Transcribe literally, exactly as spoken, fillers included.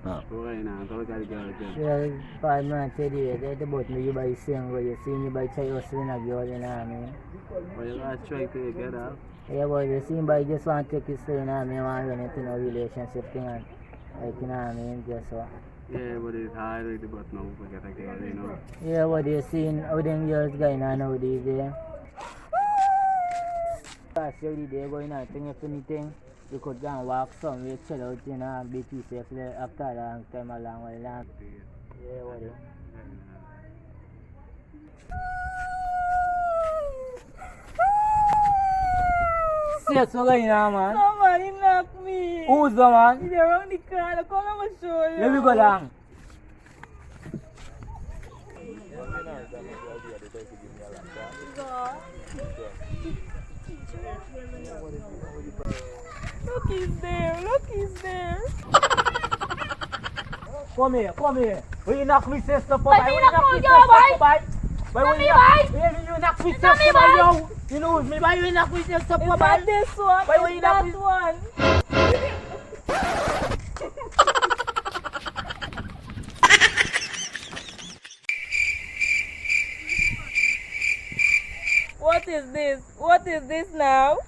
Why not? How can you get a girl? Yeah, five months, eight years, eight, but me, you buy single, you see me buy try hustling a girl, you know what I mean? But you gotta try to get her. Yeah, but you see, but you just want to take it slow, you know what I mean? Want anything, no relationship thing, and, like, you know what I mean? Just so. Yeah, but it's hard with the, but no, we get a girl, you know. Yeah, but you see, how them girls going on nowadays, yeah? Last year, the day going on, thing, if anything, you could go and walk somewhere, chill out, you know, and beat yourself, like, after a long time, a long while, and, yeah, what is. Yes, what going on, man? Somebody knock me. Who's the man? He's around the corner. Come, let me show you. Let me go down. Look, he's there. Look, he's there. Come here, come here. Will you knock me, sister, for bye? Will you knock me, sister, for bye? Bye, will you knock me, sister, for bye? Yo, you know me, bye, will you knock me, sister, for bye? Is that this one? Bye, will you knock me? Is that one? What is this? What is this now?